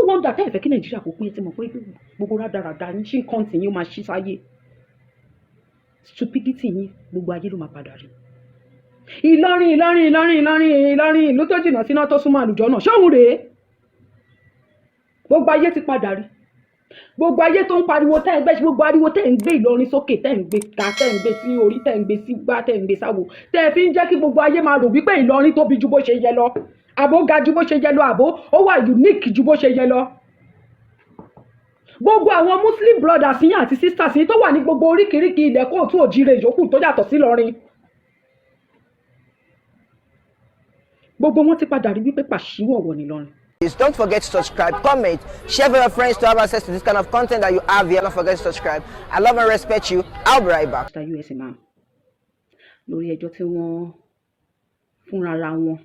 Wonder tẹ́ ẹ̀ fẹ́ kí Nàìjíríà kó pín. Ẹ ti mọ̀ pé gbogbo rádaràda yín ṣí kọ́ǹtì yín, ó máa ṣí sáyé. Stupidity yín, gbogbo ayé ló máa padà rí. Ìlọrin, Ìlọrin, Ìlọrin, Ìlọrin, Ìlọrin, ìlú tó jìnnà síná tó súnmọ́ àlùjọ náà, ṣóhun rèé. Gbogbo ayé ti padà rí. Gbogbo ayé tó ń pariwo tẹ́ ẹ gbé, gbogbo ariwo tẹ́ ẹ ń gbé Ìlọrin sókè, tẹ́ ẹ ń gbé ga, tẹ́ ẹ ń gbé sí orí, tẹ́ ẹ ń gbé sí gbá, tẹ́ ẹ ń gbé sáwo, tẹ́ ẹ fi ń jẹ́ kí gbogbo ayé máa rò wípé Ìlọrin tóbi ju bó ṣe yẹ lọ, àbó ga ju bó ṣe yẹ lọ, àbó ó wà unique ju bó ṣe yẹ lọ. Gbogbo àwọn Muslim brothers yín àti sisters yín tó wà ní gbogbo oríkìíríkìí ilẹ̀ káàárọ̀ oòjíire yòókù tó yàtọ̀ sí Ìlọrin, gbogbo wọn ti padà rí wípé pàṣíwọ̀wọ̀ ní Ìlọrin. Please don't forget to subscribe, comment, share with your friends to have access to this kind of content that you have here. Don't forget to subscribe. I love and respect you. I'll be right back. Mr. US Imam, lórí ẹjọ́ tí wọ́n fúnra ra wọn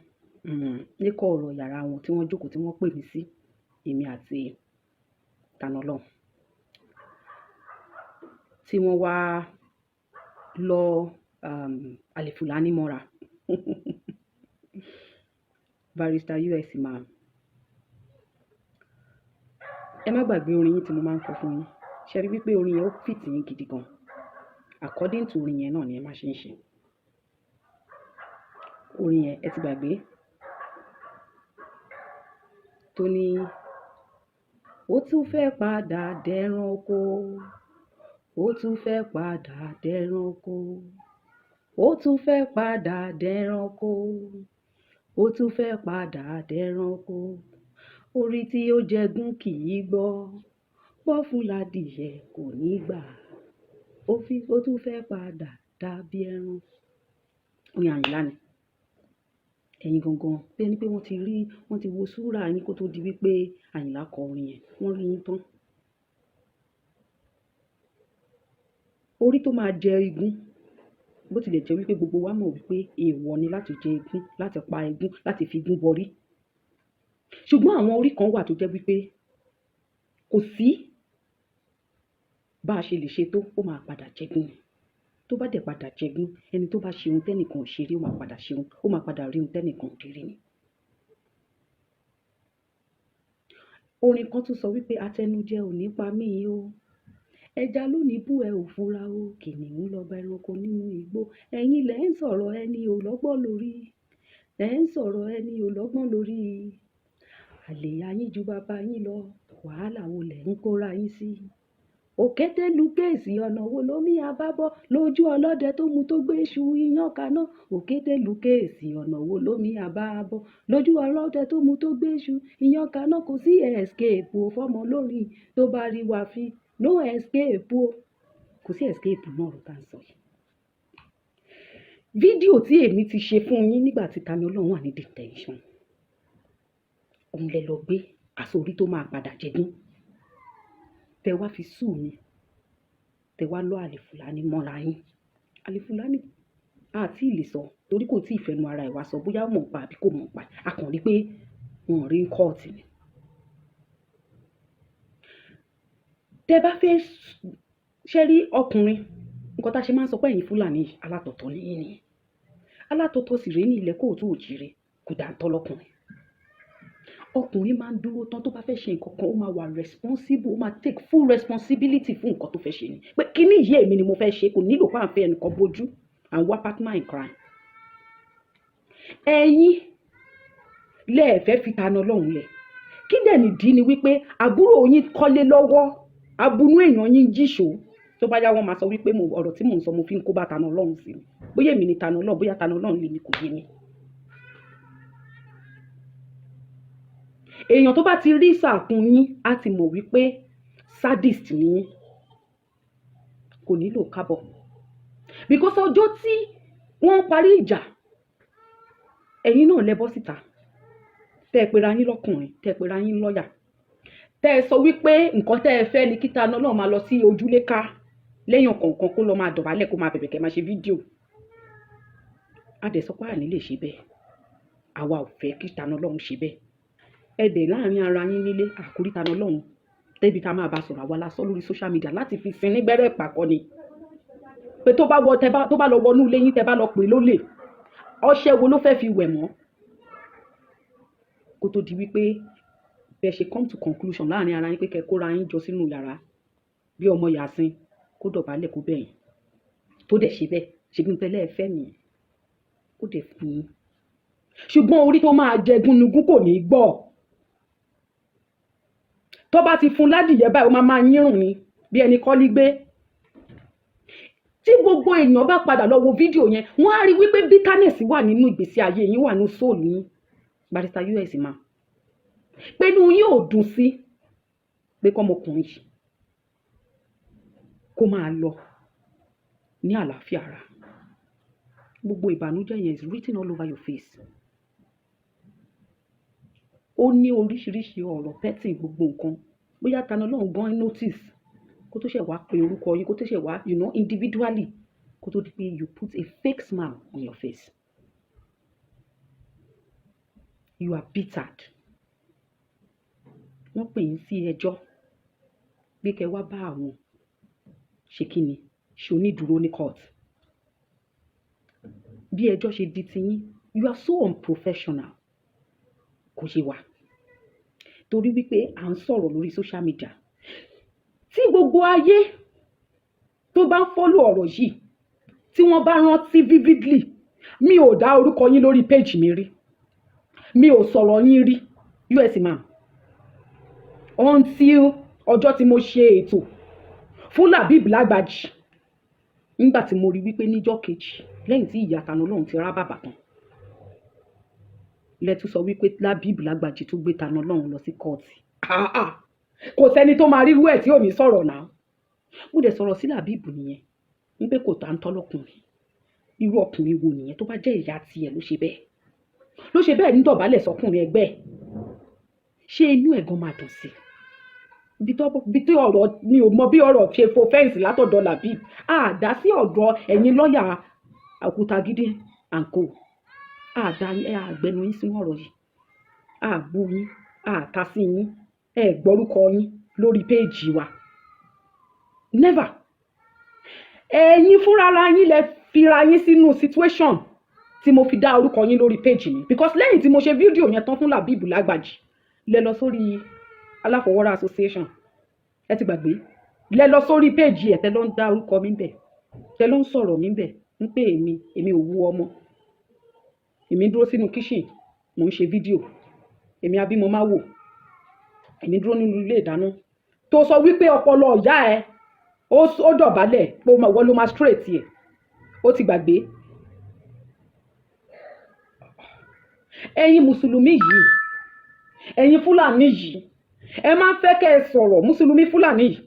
ní kọ̀ọ̀rọ̀ yàrá wọn tí wọ́n jókòó, tí wọ́n pè mí sí, èmi àti Tani Olohun, tí wọ́n wá lọ Àlìfùlání mọ́ra. Barrister US Imam, ẹ má gbàgbé orin yín tí mo máa ń kọ fún yín. Ṣe rí wípé orin yẹn, ó fit yín gidi gan? According to orin yẹn náà ni ẹ má ṣe ń ṣe orin yẹn. Ẹ ti gbàgbé tó ní ó tún fẹ́ padà dẹranko, ó tún fẹ́ padà dẹranko, ó tún fẹ́ padà dẹranko, ó tún fẹ́ padà dẹranko. Orí tí ó jẹgún kì í gbọ́ bọ́ fún ládìyẹ kò ní gbà. Ó tún fẹ́ padà dàbí ẹran. Orin Àyìnlá ni. Ẹ̀yin gangan bí ẹni pé wọ́n ti rí, wọ́n ti wo súrà yín kó tó di wípé Àyìnlá kọ orin yẹn, wọ́n rí yín tán. Orí tó máa jẹ igún, bó tilẹ̀ jẹ́ wípé gbogbo wa mọ̀ wípé èèwọ̀ ni láti jẹ igún, láti pa igún, láti fi igún bọrí. Ṣùgbọ́n àwọn orí kan wà tó jẹ́ wípé kò sí bá a ṣe lè ṣe tó, ó máa padà jẹgún ni. Tó bá dẹ̀ padà jẹgún, ẹni tó bá ṣe ohun tẹ́nìkan ò ṣe rí, ó máa padà ṣe ohun, ó máa padà rí ohun tẹ́nìkan ò rí rí ni. Orin kan tún sọ wípé atẹnujẹ ò ní pa mí o. Ẹja ló ní bú ẹ ò fura o. Kìnìún lọba ẹranko nínú igbó. Ẹ̀yin lẹ ń sọ̀rọ̀ ẹni ò lọ́gbọ́n lórí. Ẹ ń sọ̀rọ̀ ẹni ò lọ́gbọ́n lórí. Àlè ayín ju bàbá yín lọ. Wàhálà wo lẹ̀ ń kóra yín sí? Òkété lu kéèsì, ọ̀nà wo lómi àbábọ̀ lójú ọlọ́dẹ tó mú tó gbé iṣu iyán kaná? Òkété lu kéèsì, ọ̀nà wo lómi àbábọ̀ lójú ọlọ́dẹ tó mú tó gbé iṣu iyán kaná? Kò sí escape o fọ́mọ lórí tó bá rí wa fín. No escape o. Kò sí escape náà ló tá ń sọ yìí. Fídíò tí èmi ti ṣe fún yín nígbà tí Tani Olohun wà ní detention, òun lẹ lọ gbé àsórí tó máa padà jẹgún. Tẹ wá fi sue mi, tẹ wá lọ Àlìfùlání mọ́ra yín. Àlìfùlání a tí lè sọ torí kò tí ì fẹnu ara ẹ̀ wá sọ bóyá ó mọ̀ pa àbí kò mọ̀ pa. A kàn rí pé wọn ò rí kóòtù ni. Tẹ bá fẹ́ ṣé rí ọkùnrin, nǹkan tá a ṣe máa ń sọ pé ẹ̀yin Fúlàní alátọ̀tọ̀ ni yín ni. Alátọ̀tọ̀ sì rèé ní ilẹ̀ káàárọ̀ oòjíire, kò dáńtọ́ lọ́kùnrin. Ọkùnrin máa ń dúró tán tó bá fẹ́ ṣe nǹkan kan, ó máa wà responsible, ó máa take full responsibility fún nǹkan tó fẹ́ ṣe ni. Pé kíní yìí, èmi ni mo fẹ́ ṣe, kò nílò pé à ń fẹ́ ẹnìkan bójú and wá partner in crime. Ẹ̀yin lẹ fẹ́ fi Tani Olohun lẹ̀. Kí dẹ̀ nìdí ni wípé àbúrò yín kọ́lé lọ́wọ́, abunú èèyàn yín jíṣò. Tó bá yá, wọ́n máa sọ wípé mo ọ̀rọ̀ tí mò ń sọ, mo fi ń kó bá Tani Olohun sí ni. Bóyá èmi ni Tani Olohun, bóyá Tani Olohun lèmi, kò yé mi. Èèyàn tó bá ti rí sàkún yín á ti mọ̀ wípé sadist ni yín. Kò nílò kábọ̀. Because ọjọ́ tí wọ́n parí ìjà, ẹ̀yin náà lẹ bọ́ síta. Tẹ́ ẹ pera yín lọ́kùnrin, tẹ́ ẹ pera yín lọ́yà. Tẹ́ ẹ sọ wípé nǹkan tẹ́ ẹ fẹ́ ni kí Tani Olohun máa lọ sí ojúlé ká lẹ́yìn kọ̀ọ̀kan, kó lọ máa dọ̀bálẹ̀, kó máa bẹ̀bẹ̀, kẹ́ máa ṣe fídíò. A dẹ̀ sọ pé àní lè ṣe bẹ́ẹ̀. Àwa ò fẹ́ kí Tani Olohun ṣe bẹ́ẹ̀. Ẹ dẹ̀ láàrin ara yín nílé, àkórí Tani Olohun débi tá a máa bá sọ̀rọ̀, àwa la sọ lórí social media láti fi sin ní gbẹ́rẹ́ ìpàkọ́ ni. Pé tó bá wọ tẹ bá tó bá lọ wọnú ilé yín, tẹ bá lọ pè lólè, ọṣẹ wo ló fẹ́ fi wẹ̀ mọ́? Kó tó di wípé Bí ẹ ṣe come to conclusion láàrin ara yín pé kẹ́ kóra yín jọ sínú yàrá bí ọmọ Yàsín, kó dọ̀bálẹ̀ kó bẹ̀yìn, tó dẹ̀ ṣe bẹ́ẹ̀, ṣe bí n tẹ́lẹ̀ ẹ fẹ́ nìyẹn, ó dẹ̀ fún yín. Ṣùgbọ́n orí tó máa jẹ gúnugún kò ní í gbọ́. Tó bá ti fún ládìyẹ báyìí, ó máa máa yírùn ni bí ẹni kọ́lí gbé. Tí gbogbo èèyàn bá padà lọ wo fídíò yẹn, wọ́n á rí wípé bitterness wà nínú ìgbésí ayé yín, wà nínú soul yín, Barrister US ma, pé inú yín ò dùn sí pé kọ́mọkùnrin yìí kó máa lọ ní àlàáfíà ara. Gbogbo ìbànújẹ́ yẹn is written all over your face. Ó ní oríṣiríṣi ọ̀rọ̀ petty, gbogbo nǹkan. Bóyá Tani Olohun gan notice kó tó ṣẹ̀ wá pe orúkọ yín, kó tó ṣẹ̀ wá individually, kó tó di pé you put a fake smile on your face. You are bittered. Wọ́n pè yín sí ẹjọ́ pé kẹ́ wá bá àwọn ṣe kíni, ṣe onídùúró ní court. Bí ẹjọ́ ṣe di tiyín, you are so unprofessional. Kò ṣe wà torí wípé à ń sọ̀rọ̀ lórí social media, tí gbogbo ayé tó bá ń follow ọ̀rọ̀ yìí, tí wọ́n bá rántí vividly, mi ò dá orúkọ yín lórí page mi rí, mi ò sọ̀rọ̀ yín rí, US man, until ọjọ́ tí mo ṣe ètò fún Labib Lágbàjì, nígbà tí mo rí wípé níjọ́ kejì lẹ́yìn tí ìyá Tani Olohun ti rá bàbà tán, lẹ́tún sọ wípé Labib Lágbàjì tún gbé Tani Olohun lọ sí kóòtù. Kò sẹ́ni tó máa rírú ẹ̀ tí ò ní sọ̀rọ̀ náà. Mo dẹ̀ sọ̀rọ̀ sí Labib nìyẹn wípé kò tá ń tọ́ lọ́kùnrin. Irú ọkùnrin wo nìyẹn? Tó bá jẹ́ ìyá tiẹ̀ ló ṣe bẹ́ẹ̀, ló ṣe bẹ́ẹ̀ ní dọ̀bálẹ̀ sọkùnrin ẹgbẹ́ ẹ̀, ṣé inú ẹ̀ gan máa dùn sí i? Ibi tó ọ̀rọ̀ mi ò mọ bí ọ̀rọ̀ ṣe fo fence látọ̀dọ̀ Labib, àdá sí ọ̀dọ̀ ẹ̀yin lọ́ọ̀yà Òkútagídí and co. Àdá àgbẹnu yín sínú ọ̀rọ̀ yìí, àbú yín, àta sí yín, ẹ gbọ́rúkọ yín lórí péèjì wa, never. Ẹ̀yin fúnra yín lẹ fira yín sínú situation tí mo fi dá orúkọ yín lórí péèjì mi, because lẹ́yìn tí mo ṣe fídíò yẹn tán fún Labib Lágbàjì, lẹ lọ sórí Aláfọwọ́rá Association, ẹ ti gbàgbé, lẹ lọ sórí péèjì ẹ̀, tẹ lọ ń dá orúkọ mi bẹ̀, tẹ lọ ń sọ̀rọ̀ mi bẹ̀, ń pè èmi, èmi ò wú ọmọ, èmi dúró sínú kitchen, mò ń ṣe fídíò, èmi abímọ má wò, èmi dúró nínú ilé ìdáná, tó sọ wípé ọpọlọ ìyá ẹ ó dọ̀bálẹ̀ pé wọ́n ló máa straight ẹ̀. Ó ti gbàgbé. Ẹ̀yin mùsùlùmí yìí, ẹ̀yin fúlàní yìí, ẹ máa ń fẹ́ kẹ́ ẹ sọ̀rọ̀. Mùsùlùmí fúlàní yìí,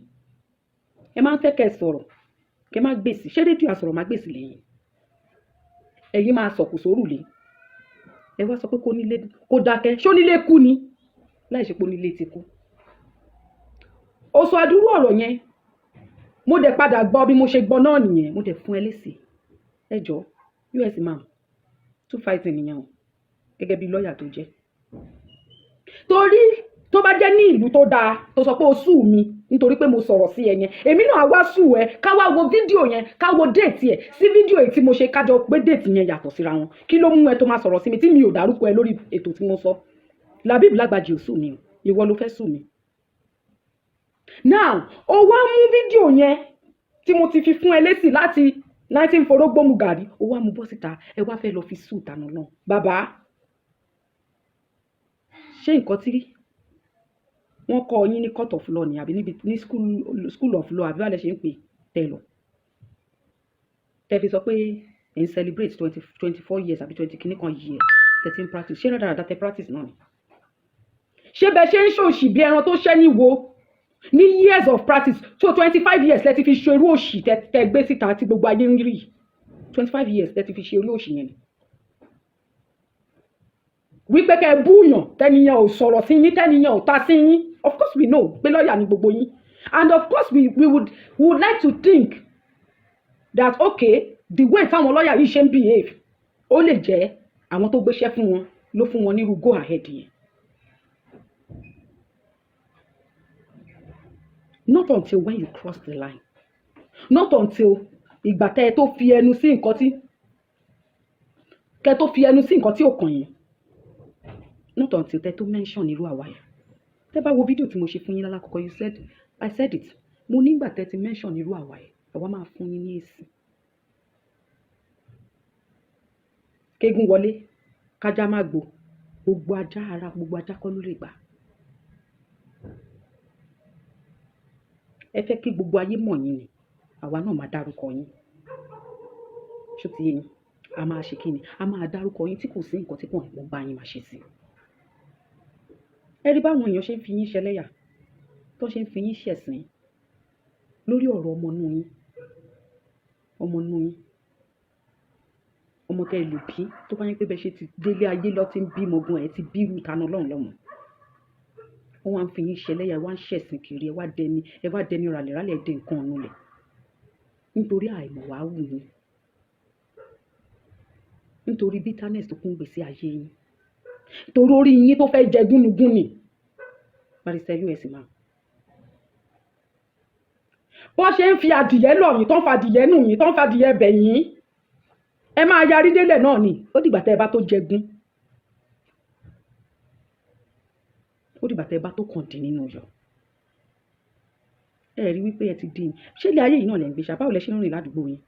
ẹ máa ń fẹ́ kẹ́ ẹ sọ̀rọ̀, kẹ́ ẹ má gbèsè. Ṣé rédíò àsọ̀rọ̀ má gbèsè lẹ́yìn? Ẹ̀yin máa sọ̀kò sórùlé, ẹ wá sọ pé kó nílé kó dákẹ́. Ṣó nílé kú ni? Láì ṣe pé onílé ti kú. Ó sọ àdúrú ọ̀rọ̀ yẹn, mo dẹ̀ padà gbọ́. Bí mo ṣe gbọ́ náà nìyẹn, mo dẹ̀ fún ẹ lésì. Ẹ jọ, US man, two fighting nìyẹn o, gẹ́gẹ́ bí lọ́ọ̀yà tó jẹ́. Torí tó bá jẹ́ ní ìlú tó dáa, tó sọ pé o sue mi nítorí pé mo sọ̀rọ̀ sí ẹ yẹn, èmi náà wá sue ẹ. Ká wá wo fídíò yẹn, ká wo date ẹ̀ sí fídíò èyí tí mo ṣe, kájọ pé date yẹn yàtọ̀ síra wọn. Kí ló mú ẹ tó máa sọ̀rọ̀ sí mi tí mi ò dárúkọ ẹ lórí ètò tí mo sọ? Labib Lágbàjì ò sue mi o, ìwọ ló fẹ́ sue mi. Now, ó wá mú fídíò yẹn tí mo ti fi fún ẹ lésì láti 19 forógbómù gàrí, ó wá mú bọ́ síta, ẹ wá fẹ́ lọ fi sue Tani náà. Bàbá, ṣé nǹkan tí wọ́n kọ́ yín ní court of law ni, àbí níbi ní school of law, àbí wàá lẹ ṣe ń pè tẹ lọ, tẹ fi sọ pé ẹ̀ ń celebrate 24 years àbí 20 kìíní kan year 13 practice? Ṣé rádaràda tẹ practice náà ni? Ṣé bẹ́ẹ̀ ṣe ń ṣòṣì bí ẹran tó ṣẹ́ ní wo ní years of practice? So 25 years lẹ ti fi ṣe irú òṣì tẹ gbé síta tí gbogbo ayé ń rí. 25 years lẹ ti fi ṣe irú òṣì yẹn ni, wípé kẹ́ ẹ búyàn, tẹ́niyàn ò sọ̀rọ̀ sí yín, tẹ́niyàn ò ta sí yín. Of course we know pé lọ́ọ̀yà ni gbogbo yín, and of course we would like to think that, okay, the way táwọn lọ́ọ̀yà yìí ṣe ń behave, ó lè jẹ́ àwọn tó gbéṣẹ́ fún wọn ló fún wọn nírú go ahead yẹn. Not until when you cross the line, not until ìgbà tẹ́ ẹ tó fi ẹnu sí nǹkan tí kẹ́ ẹ tó fi ẹnu sí nǹkan tí ò kàn yín, not until tẹ́ tó mention irú àwa yẹn. Tẹ́ bá wo fídíò tí mo ṣe fún yín lálákọ̀ọ́kọ́, you said, I said it, mo nígbà tẹ́ ti mention irú àwa ẹ̀, àwa máa fún yín ní èsì. Kéégún wọlé, kájá má gbó, gbogbo ajá ara gbogbo ajá kọ́ ló lè gbà. Ẹ fẹ́ kí gbogbo ayé mọ̀ yín ni, àwa náà máa dárúkọ yín. Ṣó ti yé yín? A máa ṣe kí ni? A máa dárúkọ yín tí kò sí nǹkan tí kò ní bá yín máa ṣe sí. Ẹ rí báwọn èèyàn ṣe ń fi yín ṣẹlẹ́yà, tó ṣe ń fi yín ṣẹ̀sín lórí ọ̀rọ̀ ọmọ inú yín, ọmọ inú yín, ọmọ tẹ́ ẹ lè bí, tó bá yín pé bẹ́ẹ̀ ṣe ti délé ayé lọ ti ń bímọ gan, ẹ ti bí irú Tani Olohun lọ́mọ. Wọ́n wá ń fi yín ṣẹlẹ́yà, ẹ wá ń ṣẹ̀sín kiri, ẹ wá dẹni ràlẹ̀ràlẹ̀, ẹ dé nǹkan ọ̀nù lẹ̀ nítorí àìmọ̀ wá wù yín, nítorí bitterness tó kún gbèsè ayé yín, torí orí yín tó fẹ́ jẹ gúnugún ni. Barrister US ma, bọ́n ṣe ń fi adìyẹ lọ̀ yín, tó ń fa adìyẹ nù yín, tó ń fa adìyẹ bẹ̀ yín, ẹ máa yarí délẹ̀ náà ni. Ó dìgbà tẹ́ ẹ bá tó jẹgún, ó dìgbà tẹ́ ẹ bá tó kàn dín nínú yọ. Ẹ rí wípé ẹ ti dín. Ṣé ilé ayé yìí náà lẹ̀ ń gbé ṣá? Báwo lẹ ṣe ń rìn ládùúgbò yín?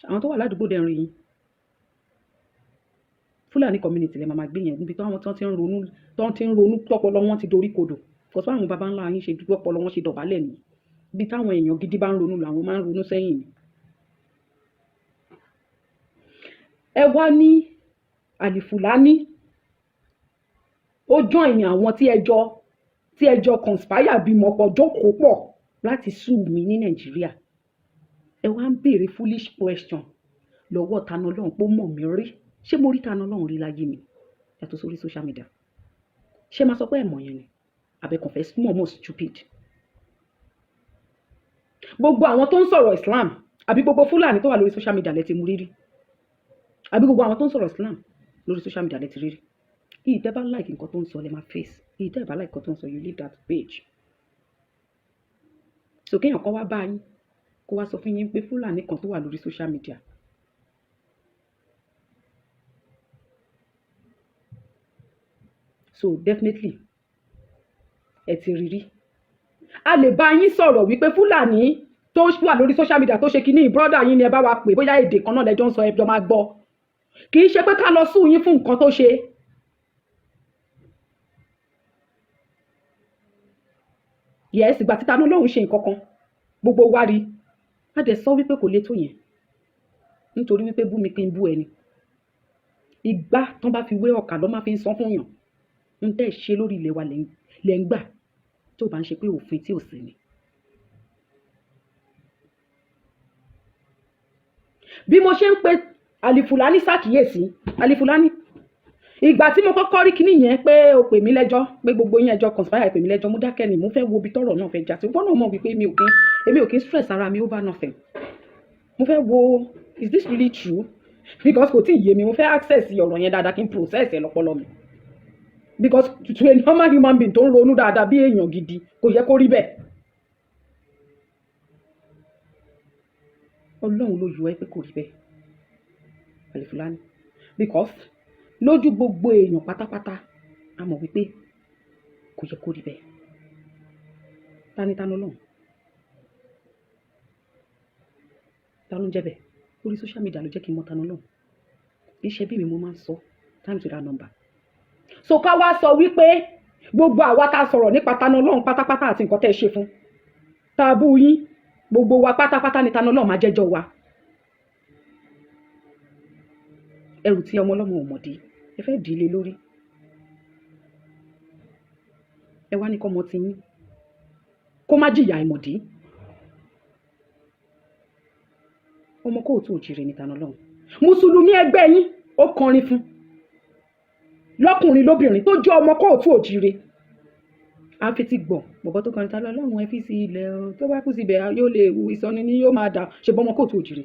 Àwọn tó wà ládùúgbò dẹ̀ ń rí yín. Fúlàní community lẹ máa gbé yẹn, níbi táwọn tó ti ń ronú, tó ti ń ronú tọpọlọ wọn ti dorí kodò. Kò sí àwọn baba ńlá yín ṣe dúró, ọpọlọ wọn ṣe dọ̀bálẹ̀ ni. Bí táwọn èèyàn gidi bá ń ronú làwọn máa ń ronú sẹ́yìn ni. Ẹ wá ní Àlìfùlání, ó join àwọn tí ẹjọ́ conspire bímọ pọ̀, jókòó pọ̀ láti sue mi ní Nàìjíríà. Ẹ wá ń béèrè foolish question lọ́wọ́ Tani Olohun pé ó mọ̀ mí rí. Ṣé mo rí Tani Olohun rí láyé mi yàtọ̀ sórí social media? Ṣé máa sọ pé ẹ mọ̀ yẹn ni? Àbẹ̀kànfẹ́ mọ̀ mọ̀ stupid. Gbogbo àwọn tó ń sọ̀rọ̀ Islam, àbí gbogbo Fúlàní tó wà lórí social media lẹ ti mú rírí? Àbí gbogbo àwọn tó ń sọ̀rọ̀ Islam lórí social media lẹ ti rírí? Ìyí tẹ́ bá like nǹkan tó ń sọ lẹ máa face, ìyí tẹ́ bá like nǹkan tó ń sọ, you leave that page. So kéèyàn kan wá bá yín, kó wá sọ fún yín pé Fúlàní kan tó wà lórí social media so definitely ẹ ti rí rí. A lè bá yín sọ̀rọ̀ wípé Fúlàní tó wà lórí social media tó ṣe kinní, brother yín ni, ẹ bá wa pè, bóyá èdè kan náà lẹ́jọ́ ń sọ, ẹ jọ máa gbọ́. Kì í ṣe pé ká lọ sue yín fún nǹkan tó ṣe. Yes, ìgbà tí Tani Olohun ṣe nǹkan kan, gbogbo wa rí, a dẹ̀ sọ wípé kò lè tó yẹn, nítorí wípé bú mi kí n bú ẹni. Ìgbà tán bá fi wé ọkà lọ́ máa fi ń san fún yàn. Ń tẹ́ ṣe lórí ilẹ̀ wa lẹ́ ń gbà, tó bá ń ṣe pé òfin tí ò sí ni. Bí mo ṣe ń pe Àlìfùlání ṣàkíyèsí, Àlìfùlání, ìgbà tí mo kọ́kọ́ rí kíní yẹn pé o pè mí lẹ́jọ́, pé gbogbo yín ẹjọ́ conspire pè mí lẹ́jọ́, mo dákẹ́ ni. Mo fẹ́ wo ibi tọ́rọ̀ náà fẹ́ já sí. Wọ́n náà mọ̀ wípé mi ò kí, èmi ò kí stress ara mi over nothing. Mo fẹ́ wo, is this really true? Because kò tí ì yé mi. Mo fẹ́ access ọ̀rọ̀ yẹn dáadáa, kí n process ẹ̀ lọ́pọlọ mi, because to a normal human being tó ń ronú dáadáa bí èèyàn gidi, kò yẹ kó rí bẹ́ẹ̀. Ọlọ́run ló yọ ẹ́ pé kò rí bẹ́ẹ̀, Àlìfùlání, because lójú gbogbo èèyàn pátápátá, a mọ̀ wípé kò yẹ kó rí bẹ́ẹ̀. Tani Tani Olohun? Ta ló ń jẹ́ bẹ́ẹ̀? Orí social media ló jẹ́ kí n mọ̀ Tani Olohun. Iṣẹ́ bí mi mo máa ń sọ times without number. So ká wá sọ wípé gbogbo àwa tá a sọ̀rọ̀ nípa Tani Olohun pátápátá àti nǹkan tẹ́ ẹ ṣe fún, tá a bú yín, gbogbo wa pátápátá ni Tani Olohun máa jẹ́jọ́ wa. Ẹrù tí ọmọ ọlọ́mọ ò mọ̀dí, ẹ fẹ́ dì í lé lórí. Ẹ wá ní kọ́mọ ti yín kó má jìyà àìmọ̀dí. Ọmọ kóòtù òjìrè ní Tani Olohun. Mùsùlùmí ẹgbẹ́ yín ó kọrin fún, lọ́kùnrin lóbìnrin tó jẹ́ ọmọ kóòtù òjìrè. A fi ti gbọ̀ bọ̀bọ̀ tó kọrin Tani Olohun, ẹ fi sí ilẹ̀ o, tó bá kú síbẹ̀ yóò lè wu ìsọni ni yóò máa dà ṣe bọ́ ọmọ kóòtù òjìrè.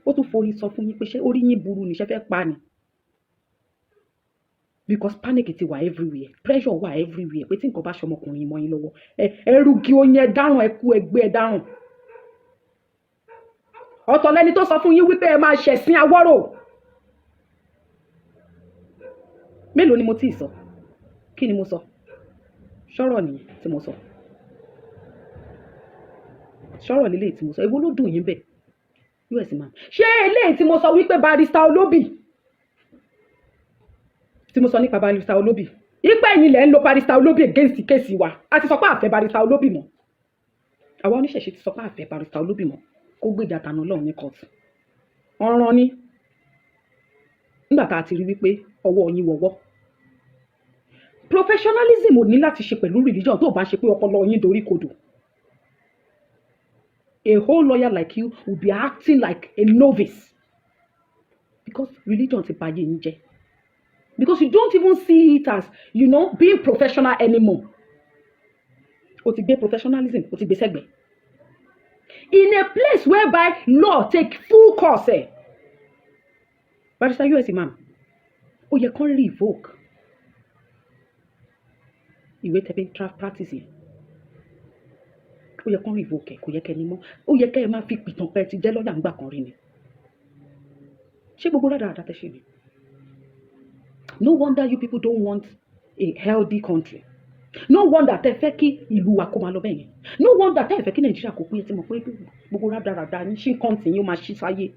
Ó tún forí sọ fún yín pé ṣé orí yín burú ni, ṣé fẹ́ pa ni? Because panic ti wà everywhere, pressure wà everywhere, pé tí nǹkan bá ṣọmọkùnrin mọ́ yín lọ́wọ́, ẹ ẹrù kí oyin ẹ dáràn, ẹ kú ẹgbẹ́ ẹ dáràn. Ọ̀tọ̀ lẹni tó sọ fún yín wípé ẹ máa ṣẹ̀sín awọ́rò. Mélòó ni mo tí ì sọ? Kí ni mo sọ? Ṣọ́rọ̀ nìyẹn tí mo sọ? Ṣọ́rọ̀ lélẹ́yìí tí mo sọ? Èwo ló dùn yín bẹ́ẹ̀, US Imam? Ṣé eléyìí tí mo sọ wípé Barrister Olóbì, tí mo sọ nípa Barrister Olóbì, ipa ẹ̀yin lẹ̀ ń lo Barrister Olóbì against case wa? A ti sọ pé àfẹ́ Barrister Olóbì mọ́. Àwa oníṣẹ̀ṣe ti sọ pé àfẹ́ Barrister Olóbì mọ́. Kó gbèjà Tani Olohun ní court. Ọ̀ràn ni nígbà tá a ti rí wípé ọwọ́ yín wọ̀wọ́. Professionalism ò ní láti ṣe pẹ̀lú religion. Tó o bá ṣe pé ọpọlọ yín dorí kodò, a whole lawyer like you will be acting like a novice, because religion ti bà ayé yín jẹ́, because you don't even see it as being professional anymore. O ti gbé professionalism, o ti gbé sẹ́gbẹ̀ẹ́. In a place whereby law take full course, Barrister US Imam, ó yẹ kán revoke ìwé tẹ́bí practice yẹn. Ó yẹ kán revoke ẹ̀. Kò yẹ kẹ́ ní mọ́. Ó yẹ kẹ́ ẹ máa fi pìtàn pé ẹ ti jẹ́ lọ́ọ̀yà ńgbà kan rí ni. Ṣé gbogbo rádaràda tẹ́ ṣe ni? No wonder you people don't want a healthy country. No wonder tẹ́ fẹ́ kí ìlú wa kó máa lọ bẹ́ẹ̀ yẹn. No wonder tẹ́ fẹ́ kí Nàìjíríà kó pín. Ẹ ti mọ̀ pé gbogbo rádaràda yín, ṣí kọ́ǹtì yín, ó máa ṣí sáyé.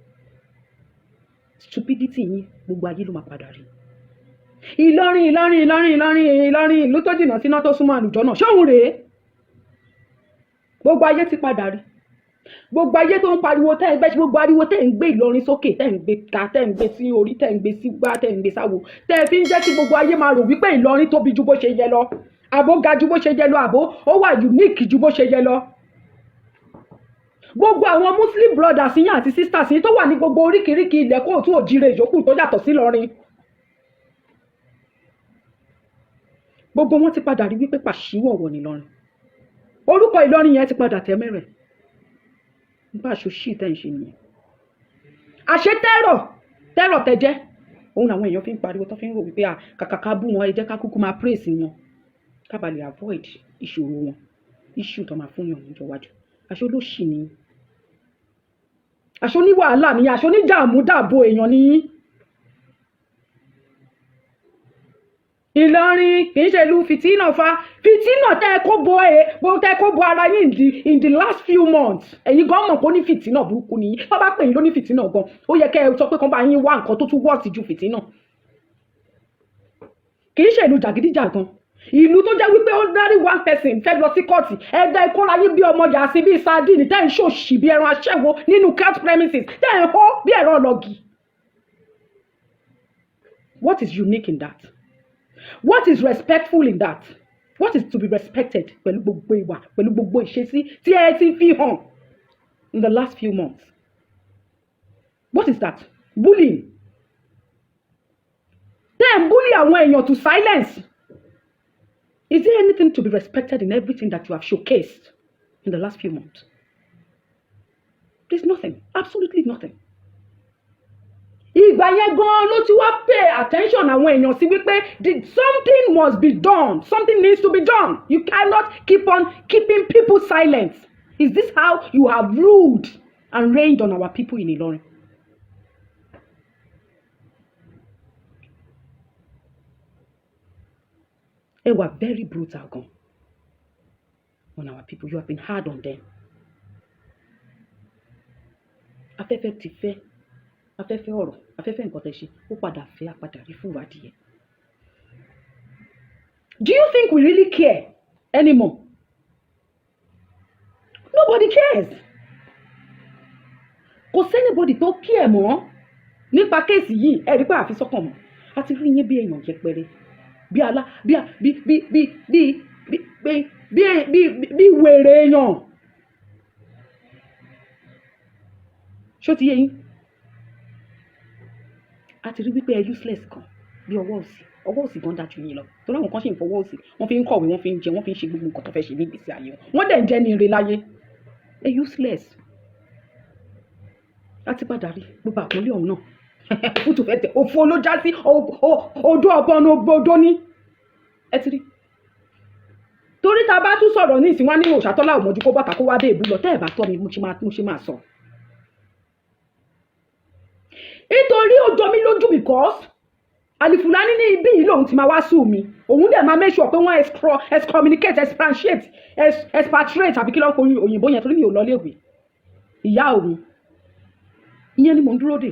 Stupidity yín, gbogbo ayé ló máa padà rí. Ìlọrin, Ìlọrin, Ìlọrin, Ìlọrin, Ìlọrin, ìlú tó jìnnà síná, tó súnmọ́ àlùjọ náà, ṣóhun rèé? Gbogbo ayé ti padà rí. Gbogbo ayé tó ń pariwo tẹ́ ẹ gbẹ́, gbogbo ariwo tẹ́ ẹ ń gbé Ìlọrin sókè, tẹ́ ẹ ń gbé ta, tẹ́ ẹ ń gbé sí orí, tẹ́ ẹ ń gbé sí gbá, tẹ́ ẹ ń gbé sáwo, tẹ́ ẹ fi ń jẹ́ kí gbogbo ayé máa rò wípé Ìlọrin tóbi ju bó ṣe yẹ lọ, àbó ga ju bó ṣe yẹ lọ, àbó ó wà unique ju bó ṣe yẹ lọ. Gbogbo àwọn Muslim brothers yín àti sisters yín tó wà ní gbogbo oríkìíríkìí ilẹ̀ káàárọ̀ oòjíire ìyókù tó yàtọ̀ sí Ìlọrin, gbogbo wọn ti padà rí wípé pàṣíwọ̀wọ̀ ní Ìlọrin. Orúkọ Ìlọrin yẹn ti padà tẹ́ mẹ́rẹ̀ nípa àṣọṣì tẹ́ ń ṣe nìyẹn. Àṣẹ tẹ́rọ̀ tẹ́rọ̀ tẹ́jẹ́ òun làwọn èèyàn fi ń pariwo, tó fi ń rò wípé kàkà ká bú wọn, ẹ jẹ́ ká kúkú máa praise wọn, ká ba lè avoid ìṣòro wọn, issue tó máa fún yàn níjọ́ iwájú. Àṣẹ olóṣì ni, àṣẹ oníwàhálà ni, àṣẹ onídààmú dààbò èèyàn ni yín. Ìlọrin kì í ṣe ìlú fìtínà. Fa fìtínà tẹ́ ẹ kó bo ẹ bó tẹ́ ẹ kó bo ara yín in the last few months, ẹ̀yin gan mọ̀ pé ó ní fìtínà burúkú ni yín. Wọ́n bá pè yín ló ní fìtínà gan, ó yẹ kẹ́ ẹ sọ pé kán bá yín wá nǹkan tó tún worse ju fìtínà. Kì í ṣe ìlú jàgídíjàgan, ìlú tó jẹ́ wípé ordinary one person fẹ́ lọ sí kóòtù, ẹ̀dá ìkóra yín bí ọmọ yàsí, bí sardine, tẹ́ ń ṣòṣì bí ẹran aṣẹ́wó nínú court premises, tẹ́ ń hó bí ẹ̀rọ ọlọ́gì. What is unique in that? What is respectful in that? What is to be respected pẹ̀lú gbogbo ìwà, pẹ̀lú gbogbo ìṣesí tí ẹ ti fi hàn in the last few months? What is that? Bullying tẹ́ ń bully àwọn èèyàn to silence. Is there anything to be respected in everything that you have showcased in the last few months? There's nothing, absolutely nothing. Ìgbà yẹn gan ló ti wá pay attention àwọn èèyàn sí wípé something must be done, something needs to be done. You cannot keep on keeping people silent. Is this how you have ruled and reigned on our people in Ilorin? Ẹ wà very brutal gan on our people. You have been hard on them. Afẹ́fẹ́ ti fẹ́ afẹ́fẹ́ ọ̀rọ̀, afẹ́fẹ́ nǹkan tẹ́ ṣe, ó padà fẹ́ apàdà rí fún ìwádìí. Do you think we really care anymore? Nobody cares. Kò sí anybody tó care mọ́ nípa case yìí. Ẹ rí pé àfi sọ́kàn mọ́. A ti rí yín bí èèyàn yẹpẹrẹ, bí alá bí bí bí bí bí bí bí bí bí wèrè èèyàn. Ṣó ti yé yín? A ti rí wípé ẹ useless kan bí ọwọ́ òsì. Ọwọ́ òsì gan dájú yín lọ, torí àwọn kan ṣì ń fọwọ́ òsì, wọ́n fi ń kọ̀wé, wọ́n fi ń jẹun, wọ́n fi ń ṣe gbogbo nǹkan tó fẹ́ ṣe ní ìgbésí ayé wọn. Wọ́n dẹ̀ ń jẹ́ ní ire láyé. Ẹ useless. A ti padà rí gbogbo àpọ́nlé ọ̀hún náà, fútù fẹ́ tẹ òfo ló já sí. Odó ọ̀bọ̀n odó ní ẹ ti rí, torí tá a bá tún sọ̀rọ̀ ní ìsìn wá ní Òòṣàtọ́lá ò mọ̀jú kó bọ́ta kó wá dé ìbú lọ. Tẹ́ ẹ̀ bá tọ́ mi, mo ṣe máa sọ, nítorí ó jọ mí lójú, because Alifulani ní ibí yìí lòun ti máa wá sue mi, òun dẹ̀ máa make sure pé wọ́n excommunicate, expatiate, expatriate, àbí kí ló ń pe òyìnbó yẹn, torí mi ò lọ léèwé ìyá òun. Ìyẹn ni mò ń dúró dè.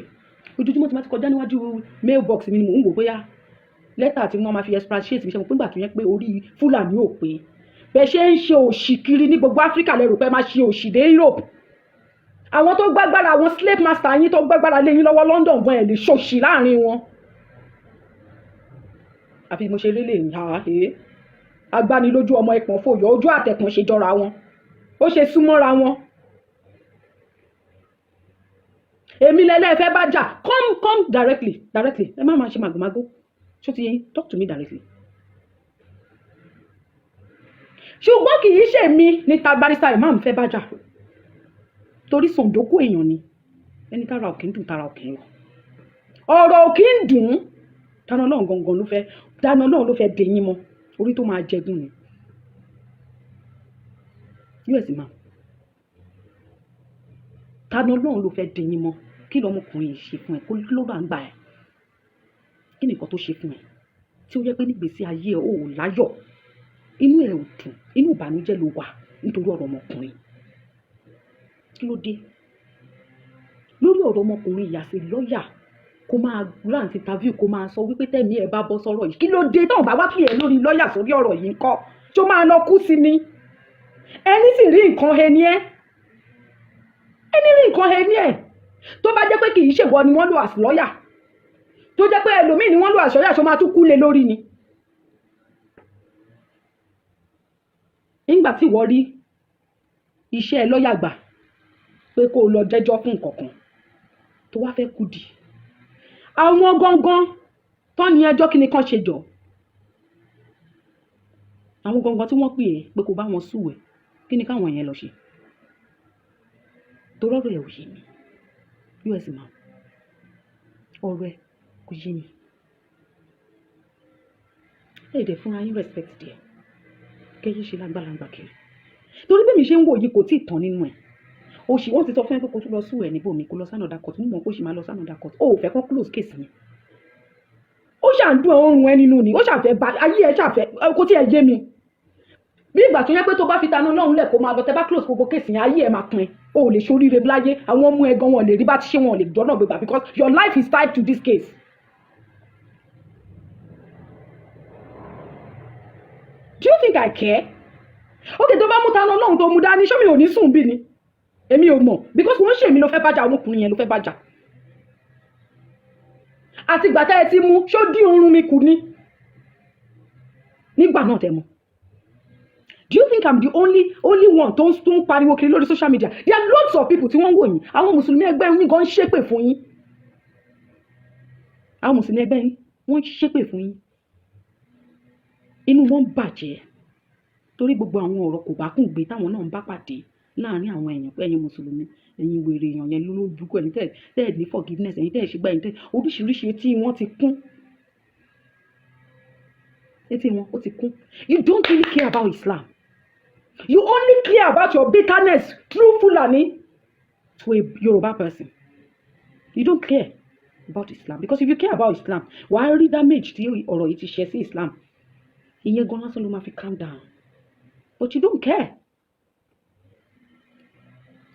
Ojoojúmọ́ tí ma ti kọjá níwájú mailbox mi ni mò ń wò bóyá lẹ́tà tí wọ́n máa fi expatiate mi. Ṣe mo pé nígbà tó yẹ pé orí Fúlàní ò pé, bẹ́ẹ̀ ṣe ń ṣe òṣì kiri ní gbogbo Áfíríkà, lẹ́rù pé máa ṣe òṣì dé Europe. Àwọn tó gbàgbára, àwọn slave master yín tó gbàgbára lé yín lọ́wọ́ London gan, ẹ̀ lè ṣòṣì láàrin wọn. Àfi mo ṣe lélẹ̀ ní àhẹ́ agbanilójú ọmọ ẹpọ̀n fòyọ̀, ojú àtẹ̀pọ̀n ṣe jọra wọn, ó ṣe súnmọ́ra wọn. Èmi lẹ́lẹ́fẹ́ bá jà, come, come directly, directly. Ẹ má máa ṣe màgòmágó. Ṣó ti yé yín? Talk to me directly. Ṣùgbọ́n kì í ṣe mi ní ta barrister Imam fẹ́ bá jà, torí sọ̀ǹdókò èèyàn ni ẹni tára òkè ń dùn, tára òkè ń rọ̀, ọ̀rọ̀ òkè ń dùn. Dáná náà gangan ló fẹ́, dáná náà ló fẹ́ dè yín mọ́ orí tó máa jẹgún ni. US Imam, dáná náà ló fẹ́ dè yín mọ́. Kí lọmọkùnrin yìí ṣe fún ẹ? Kó ló bá ń gbà ẹ? Kí ni nǹkan tó ṣe fún ẹ tí ó yẹ pé nígbèésí ayé ẹ ò láyọ̀, inú ẹ ò dùn, inú ìbànújẹ́ ló wà nítorí ọ̀rọ̀ ọmọkùnrin? Kí ló dé lórí ọ̀rọ̀ ọmọkùnrin? Ìyá sí lọ́ọ̀yà kó máa grant interview, kó máa sọ wípé tẹ̀mí ẹ bá bọ́ sọ́rọ̀ yìí. Kí ló dé táwọn bá wá pè é lórí lọ́ọ̀yà sórí ọ̀rọ̀ yìí ńkọ́? Tó máa lọ kú sí ni? Ẹni sì rí nǹkan ẹni ẹ, ẹni rí nǹkan ẹni ẹ. Tó bá jẹ́ pé kì í ṣèwọ ni wọ́n lò as lọ́ọ̀yà, tó jẹ́ pé ẹlòmíì ni wọ́n lò as lọ́ọ̀yà, tó máa tún kú lé lórí ni. Nígbà tí ìwọ rí iṣẹ́ lọ́ọ̀yà gbà pé kó o lọ jẹ́jọ́ fún nǹkan kan tó wá fẹ́ kú di àwọn gangan tán ní ẹjọ́, kí ni kán ṣe jọ? Àwọn gangan tí wọ́n pè é pé kó bá wọn sue ẹ̀, kí ni káwọn yẹn lọ ṣe? Torí ọ̀rọ̀ ẹ̀ ò yé mi. US Imam, ọ̀rọ̀ ẹ̀ kò yé mi. Ẹ dẹ̀ fúnra yín respect díẹ̀, kẹ́yí ṣe lágbàlagbà kiri, torí bí mi ṣe ń wò yìí, kò tí ì tán nínú ẹ̀. O sì, wọ́n ti sọ fún ẹ pé kó tún lọ sue ẹ̀ níbòmí, kó lọ sí another court. Mo mọ̀ pé ó sì máa lọ sí another court. O ò fẹ́ kó close case yẹn. Ó ṣà ń dún ọrùn ẹ nínú ni, ó ṣàfẹ́ ba ayé ẹ, ṣàfẹ́ kó tí ẹ yé mi. Bí ìgbà tó yẹ pé tó bá fi tanú lọ́hùn lẹ̀ kó máa lọ, tẹ bá close gbogbo case yẹn, ayé ẹ máa pin. O ò lè ṣoríire láyé. Àwọn ọmọ ẹ gan, wọn lè rí bá ti ṣe, wọn lè jọ́nà gbégbá, because your life is tied to this case. Do you think I care? Okay, tó bá mú tanú lọ́hùn tó mú dání, ṣé mi ò ní sùn bí ni? Èmi ò mọ̀, because wọ́n ṣèmi ló fẹ́ bájà, ọmọkùnrin yẹn ló fẹ́ bájà. Àti ìgbà tá ẹ ti mú, ṣó dín oorun mi kù ni nígbà náà tẹ mú? Do you think I'm the only one tó ń pariwo kiri lórí social media? There are lots of people tí wọ́n ń wò yín. Àwọn mùsùlùmí ẹgbẹ́ yín gan ń ṣépè fún yín. Àwọn mùsùlùmí ẹgbẹ́ yín, wọ́n ń ṣépè fún yín, inú wọn bàjẹ́ torí gbogbo àwọn ọ̀rọ̀ kò bá kùn gbé táwọn náà ń bá pàdé láàrin àwọn èèyàn pé ẹ̀yin mùsùlùmí, ẹ̀yin wèrè èèyàn yẹn ló burúkú, ẹ̀yin tẹ́ ẹ̀ ní forgiveness, ẹ̀yin tẹ́ ẹ̀ ṣe gbá, ẹ̀yin tẹ́ oríṣiríṣi. Etí wọn ti kún, etí wọn ó ti kún. You don't really care about Islam. You only care about your bitterness through Fulani to a Yoruba person. You don't care about Islam, because if you care about Islam, wàá rí damage tí ọ̀rọ̀ yìí ti ṣe sí Islam. Ìyẹn gan lásán ló máa fi calm down. But you don't care,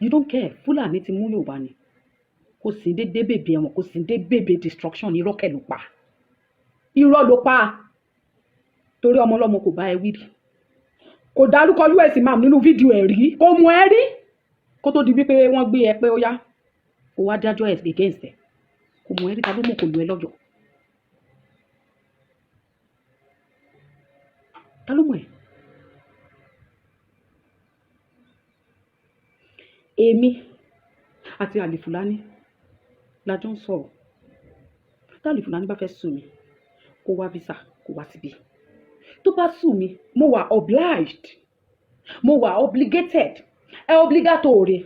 you don't care. Fúlàní ti mú Yorùbá ni, kò sí dédé bèbè ẹ̀wọ̀n, kò sí dé bèbè destruction. Irọ́ kẹ̀ ló pa, irọ́ ló pa, torí ọmọ ọlọ́mọ kò bá ẹ wí rí, kò dárúkọ US Imam nínú fídíò ẹ̀ rí, kò mú ẹ rí kó tó di wípé wọ́n gbé ẹ pé ó yá, kó wá dájọ́ ẹ̀ against ẹ̀. Kò mú ẹ rí. Ta ló mọ̀? Kò lù ẹ lọ́jọ́. Ta ló mọ̀ ẹ́? Èmi àti Àlìfùlání la jọ ń sọ̀rọ̀. Tí Àlìfùlání bá fẹ́ sue mi, kó wá visa, kó wá síbí. Tó bá sue mi, mo wà obliged, mo wà obligated, ẹ obligatory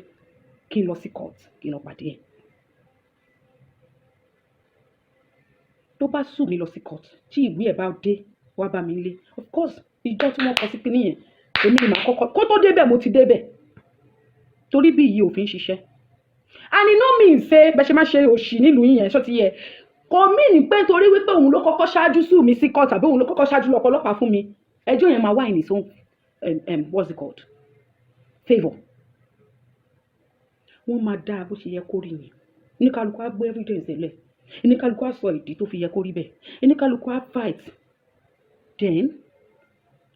kí n lọ sí court, kí n lọ pàdé ẹ̀. Tó bá sue mi lọ sí court, tí ìwé ẹ̀ bá dé wá bá mi nílé, of course, ìjọ tí wọ́n kọ sí kinní yẹn, èmi ni màá kọ́kọ́ kó tó débẹ̀. Mo ti débẹ̀, torí bí yìí òfin ṣiṣẹ́. And e no mean say bẹ́ẹ̀ ṣe máa ṣe òṣì nílùú yìí yẹn. Ṣó ti yẹ? Kò mean pé nítorí wípé òun ló kọ́kọ́ ṣáájú sue mi sí court àbí òun ló kọ́kọ́ ṣáájú lọ ọlọ́pàá fún mi, ẹjọ́ yẹn máa wá in his own what's it called, favour. Wọ́n máa dá bó ṣe yẹ kó rí ni. Oníkálukú á gbé evidence lẹ̀, oníkálukú á sọ ìdí tó fi yẹ kó rí bẹ́ẹ̀, oníkálukú á fight, then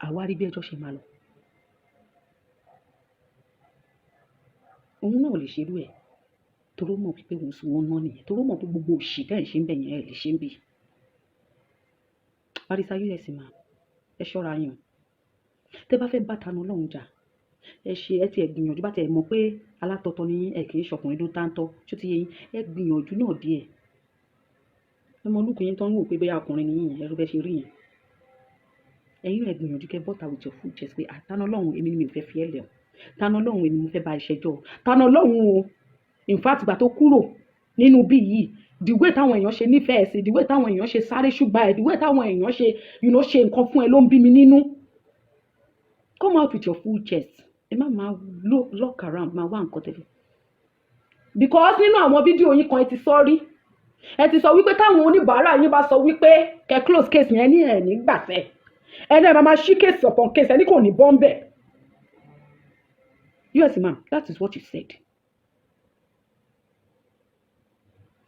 àwa rí bí ẹjọ́ ṣe máa lọ. Òun náà ò lè ṣerú ẹ̀ torí ó mọ̀ wípé òun sùn wọn náà nìyẹn, torí ó mọ̀ pé gbogbo òṣì tẹ́ ẹ̀ ṣe ń bẹ̀ yẹn, ẹ̀ lè ṣe ń bì. Barrister US ma, ẹ ṣọ́ra yín o. Tẹ́ bá fẹ́ bá Tani Olohun jà, ẹ ṣe, ẹ ti ẹ gbìyànjú, bá ti ẹ mọ̀ pé alátọ̀tọ̀ ni yín, ẹ kì í ṣọkùnrin tó táńtọ́, ṣó ti yé yín? Ẹ gbìyànjú náà díẹ̀. Ẹ mọ olúkúyín tó ń wò pé bóyá ọkùnrin ni yín yẹn, ẹ rú bẹ́ ṣe rí yẹn. Ẹ̀yin náà ẹ gbìyànjú kẹ́ bọ́ta with your full chest pé, "Ah, Tani Olohun, èmi ni mi ò fẹ́ fi ẹ́ lẹ̀ o. Tani Olohun, èmi mo fẹ́ bá ẹ ṣẹjọ́ o. Tani Olohun o." In fact, ìgbà tó kúrò nínú bí yìí, the way táwọn èèyàn ṣe nífẹ̀ẹ́ sí, the way táwọn èèyàn ṣe sáré ṣùgbọ́n ẹ̀, the way táwọn èèyàn ṣe ṣe nǹkan fún ẹ ló ń bí mi nínú. Come out with your full chest. Ẹ má máa look around, máa wá nǹkan tẹ́lẹ̀. Because nínú àwọn fídíò yín kan, ẹ ti sọ rí, ẹ ti sọ wípé táwọn oníbàárà yín bá sọ wípé kẹ́ close case yẹn, ní ẹ̀ ní gbàfẹ́, ẹ náà máa ṣí case upon case, ẹ ní kò ní bọ́ńbẹ̀. Yes ma'am, that is what you said.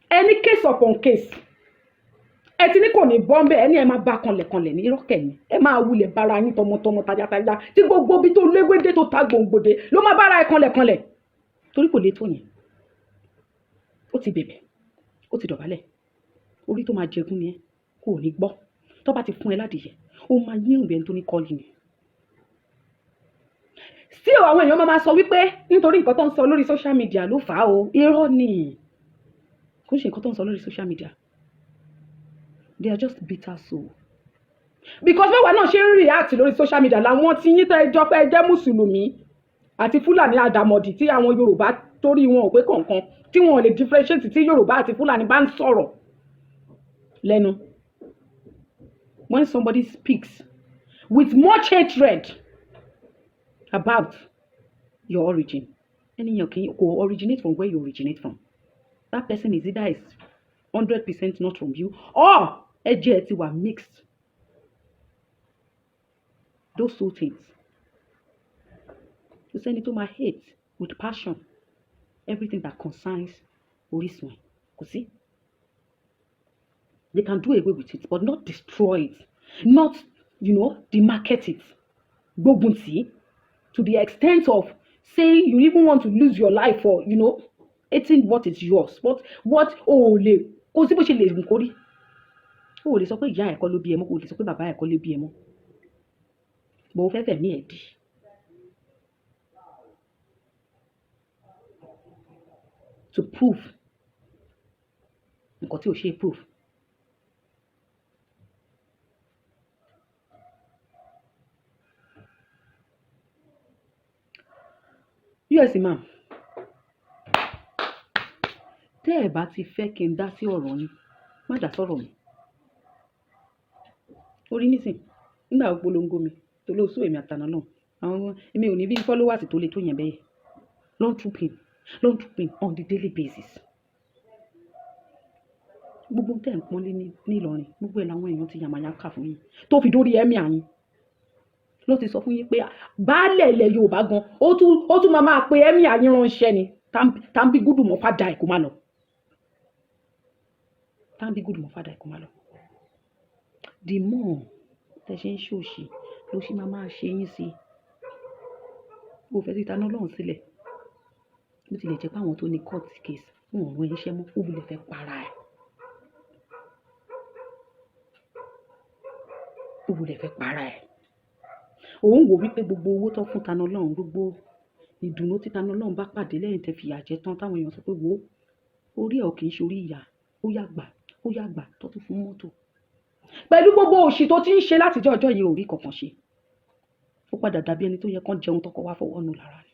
Ẹ ní case upon case, ẹ ti ní kò ní bọ́ńbẹ́, ẹ ní ẹ máa bá kanlẹ̀kanlẹ̀ ní irọ́kẹ̀ ni, ẹ máa wulẹ̀ bára yín tọmọtọmọ, tajàtajà, tí gbogbo ibi tó léwédé tó ta gbòǹgbòdè ló máa bára ẹ kanlẹ̀kanlẹ̀, torí kò lè tó yẹn. Ó ti bẹ̀bẹ̀, ó ti dọ̀bálẹ̀, orí tó máa jẹgún ni ẹ kò ní gbọ́. Tó bá ti fún ẹ ládìyẹ, ó máa yín ìrìn tó ní kọ́ọ̀lì ni. Still, àwọn èèyàn máa sọ wípé nítorí nǹkan tó ń sọ lórí social media ló fà á o. Irọ́ ni, kò ń ṣe nǹkan tó ń sọ lórí social media. They are just bitter soul, because báwa náà ṣe ń react lórí social media làwọn tí yín tẹ́ jọ pé ẹ jẹ́ mùsùlùmí àti Fúlàní àdàmọ̀dì, tí àwọn Yorùbá torí wọn ò pé kọ̀ọ̀kan, tí wọn ò lè differentiate tí Yorùbá àti Fúlàní bá ń sọ̀rọ̀ lẹ́nu. When somebody speaks with much hatred about your origin, ẹni yẹn kì í kò originate from where you originate from. That person is either is 100% not from you or ẹ̀jẹ̀ ẹ ti wà mixed. Those two things. Kò sẹ́ni tó máa hate with passion everything that concerns orísun ẹ̀, kò sí. They can do away with it, but not destroy it, not demarket it, gbógun tì í to the extent of saying you even want to lose your life for hating what is yours. But what o ò lè, kò sí bó ṣe lè gùn kórí, o ò lè sọ pé ìyá ẹ̀ kọ́ ló bí ẹ mọ́, o ò lè sọ pé bàbá ẹ̀ kọ́ ló bí ẹ mọ́, bó o fẹ́ fẹ̀mí ẹ̀ dì. To prove nǹkan tí ò ṣe prove. Us imam, tẹ́ ẹ̀ bá ti fẹ́ kí n dá sí ọ̀rọ̀ yín, má dá sọ̀rọ̀ mi. Orí nísìn nígbà polongo mi tó ló sún èmi àtàná náà, àwọn èmi ò ní bí followers tó le tó yẹn bẹ́ẹ̀. Long trooping, long trooping on the daily basis. Gbogbo tẹ́ ń pọ́nlé ní Ìlọrin, gbogbo ẹ̀ làwọn èèyàn ti yàmàyà kà fún yín, tó fi dórí ẹ̀mí àyín ló ti sọ fún yín pé baálẹ̀ ilẹ̀ Yorùbá gan, ó tún máa pe ẹ̀mí àyín ránṣẹ́ ni. Tàbí gúdù mọ́ fàdà ẹ̀ kó má lọ, tàbí gúdù mọ́ fàdà ẹ̀ kó má lọ. The more tẹ́ ṣe ń ṣòṣì ló ṣe máa ṣe yín sí. Bó fẹ́ ti taná Ọlọ́run sílẹ̀, bó tilẹ̀ jẹ́ pé àwọn tó ní court case wọn ò rán iṣẹ́ mọ́, ó wulẹ̀ fẹ́ para ẹ̀. Ó wulẹ̀ fẹ́ para ẹ̀. Òun wò wípé gbogbo owó tó fún Tani Olohun, gbogbo ìdùnnú tí Tani Olohun bá pàdé lẹ́yìn tẹ́ fìyà jẹ tán, táwọn èèyàn sọ pé wo orí ẹ̀ ò kì í ṣe orí ìyá, ó yá gbà, ó yá gbà, tó tún fún mọ́tò. Pẹ̀lú gbogbo òṣì tó ti ń ṣe látijọ́ ọjọ́ yìí, ò rí kankan ṣe. Ó padà dàbí ẹni tó yẹ kán jẹun tọkọ wá fọwọ́ nù lára ni.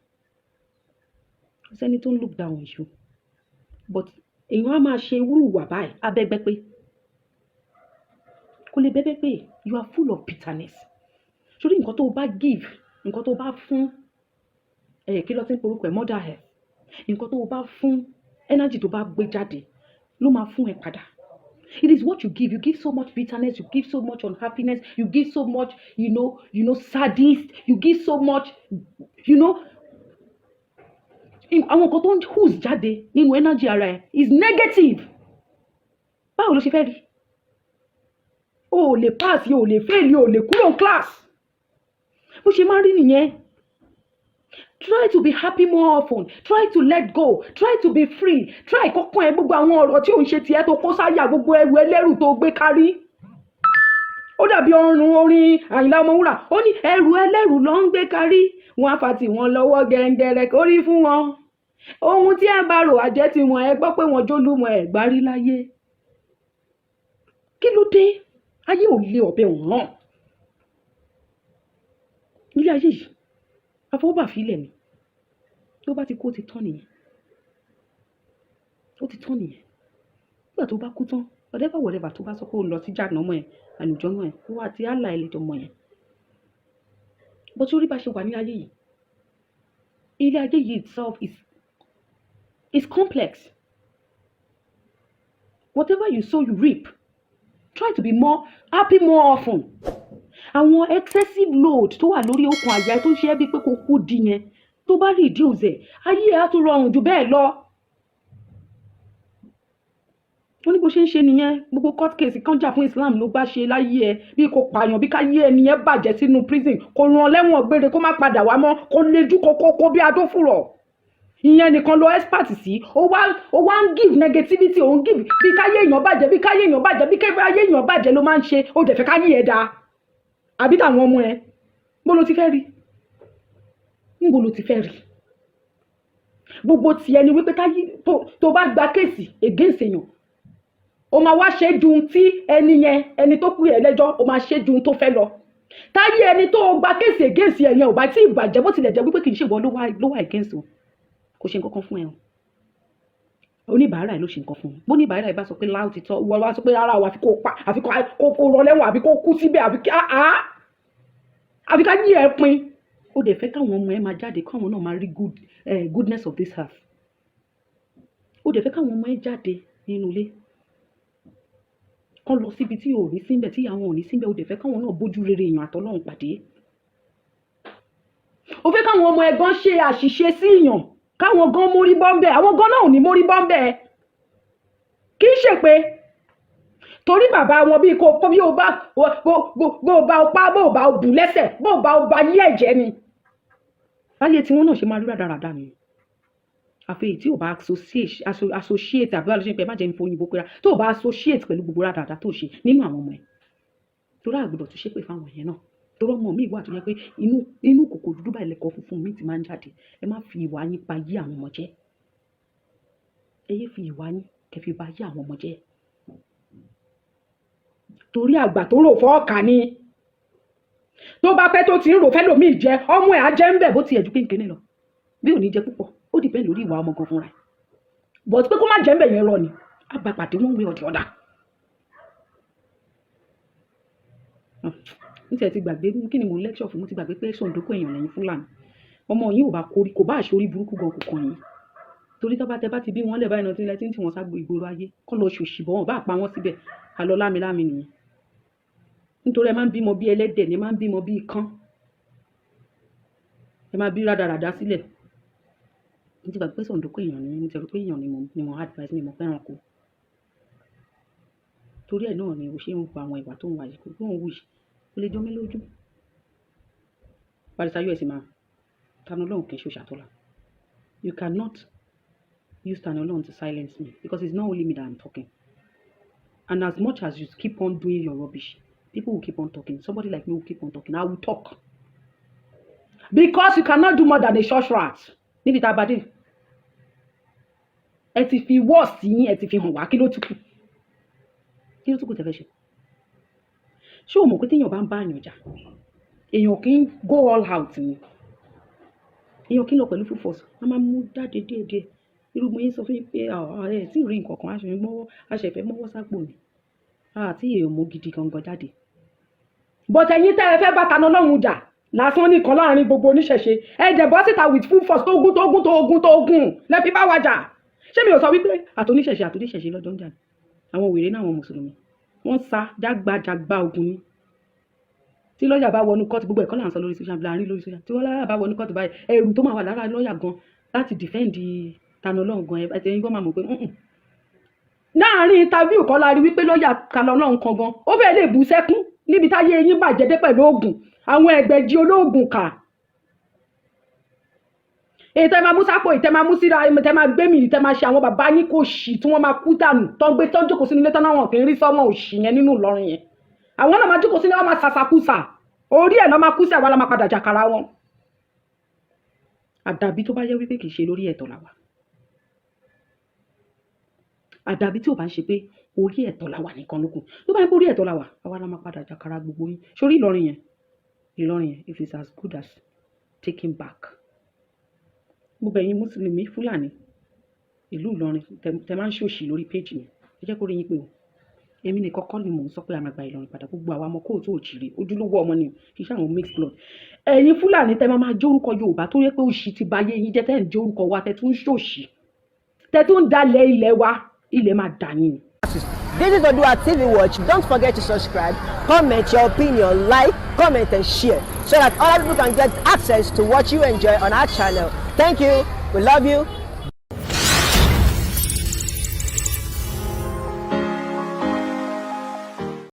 Kò sẹ́ni tó ń look down on you, but èèyàn á máa ṣe irú ìwà báyìí abẹ́gbẹ́ pé kò lè bẹ́gbẹ́ pé you are full of bitterness. Sórí nǹkan tó o bá give, nǹkan tó o bá fún ẹ̀, kí ló ti ń porúkọ ẹ̀, mother ẹ̀, nǹkan tó o bá fún, energy tó bá gbé jáde ló máa fún ẹ padà. It is what you give. You give so much bitterness, you give so much unhappiness, you give so much sadist, you give so much. Àwọn nǹkan tó ń ooze jáde nínú energy ara ẹ is negative. Báwo ló ṣe fẹ́ rí? O ò lè pass, o ò lè fail, o ò lè kúrò ní class. Bó ṣe máa ń rí nìyẹn. Try to be happy more often. Try to let go. Try to be free. Try kọ́kàn ẹ, gbogbo àwọn ọ̀rọ̀ tí ò ń ṣe tiẹ̀ tó kó sáyà, gbogbo ẹrù ẹlẹ́rù tó gbé kárí. Ó dàbí ọrùn orin Àyìnlá Ọmọwúrà. Ó ní ẹrù ẹlẹ́rù ló ń gbé kárí. Wọ́n á fa tiwọn lọ́wọ́ gẹ̀ǹgẹ̀rẹ̀ kórí fún wọn. Ohun tí ẹ bá rò àjẹ́ tiwọn, ẹ gbọ́ pé wọ́n jólúmọ̀ ẹ̀ gbárí láyé. Kí ló dé? Ayé ò lé ọ̀bẹ òun ràn. Ilé ayé yìí, àfọwọ́bà fílẹ̀ ni. Tó bá ti kú, ó ti tán nìyẹn. Ó ti tán nìyẹn. Nígbà tó bá kú tán, whatever, whatever tó bá sọ pé ó lọ sí jànámọ̀ ẹ̀, àlùjọ́nà ẹ̀, ó wà tí Allah ẹ̀ lè jọ mọ̀ yẹn. But orí bá ṣe wà ní ayé yìí, ilé ayé yìí itself is complex. Whatever you sow, you reap. Try to be more happy more often. Àwọn excessive load tó wà lórí okùn àyà tó ń ṣe é bíi pé kò kú di yẹn, tó bá reduce ẹ̀, ayé ẹ̀ á tún rọrùn jù bẹ́ẹ̀ lọ. Wọ́n ní bó ṣe ń ṣe nìyẹn. Gbogbo court case kan jà fún Islam ló bá ṣe láyé ẹ, bí kò pààyàn, bí káyé ẹ nìyẹn bàjẹ́ sínú prison, kò rán lẹ́wọ̀n gbére, kó má padà wá mọ́, kó lejú kókó bí adófùrọ̀. Ìyẹn nìkan ló expert sí. Ó wá ń give negativity, ó ń give bí káyé èèyàn bàjẹ́, bí káyé èèyàn bàjẹ́, bí káyé èèyàn bàjẹ́ ló máa ń ṣe. Ó dẹ̀ fẹ́ káyé ẹ̀ dáa àbí tàwọn ọmọ ẹ? Bó ló ti fẹ́ rí? Níbo ló ti fẹ́ rí? Gbogbo tiẹ̀ ni wípé táyé tó bá gba case against èèyàn, o máa wá ṣe ju tí ẹni yẹn, ẹni tó pè ẹ́ lẹ́jọ́, o máa ṣe ju tó fẹ́ lọ. Táyé ẹni tó gba case against ẹ̀ yẹn ò bá tí ì bàjẹ́, bó tilẹ̀ jẹ́ wípé kì í ṣe ìwọ ló wà against o, kò ṣe nǹkan kan fún ẹ o, oníbàárà ẹ ló ṣe nǹkan fún un. Bóníbàárà ẹ bá sọ pé láò ti tọ́, wọ́n wá sọ pé rárá o, àfi kó pa, àfi kó rọ lẹ́wọ̀n, àfi kó kú síbẹ̀, àfi kí àfi ká yí ẹ pin. Ó dẹ̀ fẹ́ káwọn ọmọ ẹ máa jáde, káwọn náà máa rí goodness of this earth. Ó dẹ̀ fẹ́ káwọn ọmọ ẹ jáde nínú ilé, kán lọ síbi tí ò ní síbẹ̀, tí àwọn ò ní síbẹ̀. Ó dẹ̀ fẹ́ káwọn náà bójú rere èèyàn àtọlọ́run pàdé. Ó fẹ́ káwọn ọmọ ẹ gan ṣe àṣìṣe sí èèyàn, káwọn gan mórí bọ́ńbẹ́. Àwọn gan náà ò ní mórí bọ́ńbẹ́. Kì í ṣe pé torí bàbá wọn bí kò bí o bá bó o bá o pa, bó o bá o bù lẹ́sẹ̀, bó o bá o bá yí ẹ̀jẹ̀ ni, báyé tí wọ́n náà ṣe máa rí rádaràda nìyẹn. Àfi èyí tí ò bá associate, àbí wàá lọ ṣe pé má jẹ́ ní fòyìnbó pera, tó o bá associate pẹ̀lú gbogbo rádaràda tó ṣe nínú àwọn ọmọ ẹ̀. Torí àgbọ́dọ̀ tún ṣépè fáwọn yẹn náà, torí ọmọ mi wà tó yẹ pé inú kòkò dúdú báyìí lẹ́kọ̀ọ́ funfun mi ti máa ń jáde. Ẹ má fi ìwà yín pa yí àwọn ọmọ jẹ́. Ẹ yé fi ìwà yín kẹ́ fi ba yí àwọn ọmọ jẹ́, torí àgbà tó rò fọ́ọ̀kà ni, tó bá pẹ́ tó ti ń rò fẹ́ lòmíì jẹ, ọmọ ẹ̀ á jẹ́ ń bẹ̀. Bó tiẹ̀ ju kéńkéné lọ, bí ò ní jẹ púpọ̀, ó dìpẹ́ lórí ìwà ọmọ gan fúnra ẹ̀, but pé kó má jẹ́ ń bẹ̀ yẹn rọ ni, á bá pàdé one way or the other. N tiẹ̀ ti gbàgbé kí ni mò ń lecture fún. Mo ti gbàgbé pé sọ̀ǹdókò èèyàn lẹ́yìn Fúlàní. Ọmọ yìí ò bá kórí, kò bá àṣẹ orí burúkú gan, kò kàn yín, torí tó bá tẹ bá ti bí wọn lẹ̀ báyìí náà, tí ń lẹ tí ń tì wọ́n ságbo ìgboro ayé, kọ́ lọ ṣòṣì bọ́ wọn bá pa wọ́n síbẹ̀, àlọ́ lámilámi nìyẹn. Nítorí ẹ máa ń bímọ bí ẹlẹ́dẹ̀ ni, ẹ máa ń bímọ bí ikán, ẹ máa bí rádaràda sílẹ̀. Mo ti gbàgbé pé sọ̀ǹdókò èèyàn ni. Mo ti rò pé èèyàn ni mo advice mi, mo fẹ́ràn kó. Torí ẹ̀ náà ni o ṣe ń hu àwọn ìwà tó ń wà yìí, kò tó ń wù yìí, ó lè jọ mí lójú. Barrister US máa Tani Olohun kì í ṣe òṣàtọ́lá. You cannot use Tani Olohun to silence me, because it's not only me that I'm talking. And as much as you keep on doing your rubbish, people will keep on talking. Somebody like me will keep on talking. I will talk. Because you cannot do more than a church rat. Níbi tá a bá dé, ẹ ti fi worst yín, ẹ ti fi hàn wá. Kí ló tún kù? Kí ló tún kù tẹ́ fẹ́ ṣe? Ṣé o mọ̀ pé téèyàn bá ń bá èèyàn jà, èèyàn kì í go all out ni? Èèyàn kì í lọ pẹ̀lú full force. Wọ́n máa mú jáde díẹ̀díẹ̀. Irú mo yín sọ fún yín pé ẹ tí ì rí nǹkan kan, a ṣe mọ́wọ́, a ṣẹ̀fẹ̀ mọ́wọ́ sápò ni, àti èèyàn mú gidi gangan jáde. But ẹ̀yin tẹ́ ẹ fẹ́ bá Tani Olohun jà lásán nìkan láàrin gbogbo oníṣẹ̀ṣe, ẹ jẹ̀ bọ́ síta with full force, tógún tógún tógún tógún lẹ́ fi bá wa jà. Ṣé mi ò sọ wípé àtoníṣẹ̀ṣe àtoníṣẹ̀ṣe lọ́jọ́ ń jà ni? Àwọn wèrè náà, àwọn mùsùlùmí, wọ́n sá jágbajàgba ogun ni. Tí lọ́ọ̀yà bá wọnú kọ́ọ̀tù, gbogbo ẹ̀kọ́ là ń sọ lórí social media rí, lórí social. Tí wọ́n lọ́ọ̀yà bá wọnú kọ́ọ̀tù báyìí, ẹrù tó máa wà lára lọ́ọ̀yà gan láti defend Tani Olohun gan, ẹ ẹ̀yin gan máa mọ̀ pé láàárín interview kọ́ la rí wípé lọ́ọ̀yà Tani Olohun kan gan, ó fẹ́ lè bú sẹ́kún níbi táyé yín bàjẹ́ dé pẹ̀lú oògùn, àwọn ẹgbẹ̀jì olóògùn kà, èyí tẹ́ máa mú sápò, èyí tẹ́ máa mú síra, èyí tẹ́ máa gbé mi, èyí tẹ́ máa ṣe àwọn bàbá yín kò ṣì tí wọ́n máa kú dànù, tó ń gbé, tó ń jókòó sínú ilé tán náà, wọn kì í rí sọ́mọ òṣì yẹn nínú Ìlọrin yẹn. Àwọn náà máa jókòó sínú, wọn máa ṣàṣàkúsà, orí ẹ̀ náà máa kú sí, àwa la máa padà jàkàrà wọn. Àdàbí tó bá yẹ wípé kì í ṣe lórí ẹ̀tọ́ la wà, àdàbí tí ò bá ń ṣe pé orí ẹ̀tọ́ la wà nìkan lókun. Tó bá yẹ pé orí ẹ̀tọ́ la wà, àwa la máa padà jàkàrà gbogbo yín. Sórí Ìlọrin yẹn, Ìlọrin yẹn, it is as good as taking back. Gbogbo ẹ̀yin mùsùlùmí Fúlàní ìlú Ìlọrin tẹ máa ń ṣòṣì lórí péjì mi, ẹ jẹ́ kó rí yín pé o, èmi nìkan kọ́ ni mò ń sọ pé a máa gba Ìlọrin padà. Gbogbo àwa ọmọ káàárọ̀ oòjíire, ojúlówó ọmọ ni o, kì í ṣe àwọn mixed blood. Ẹ̀yin Fúlàní tẹ máa máa jẹ́ orúkọ Yorùbá, tó yẹ pé òṣì ti ba ayé yín jẹ́, tẹ́ ń jẹ́ orúkọ wa, tẹ́ tún ń ṣòṣì, tẹ́ tún ń dalẹ̀ ilẹ̀ wa, ilẹ̀ máa dà yín ni. This is Odua TV Watch. Don't forget to subscribe, comment your opinion, like, comment, and share so that other people can get access to what you enjoy on our channel. Thank you. We love you.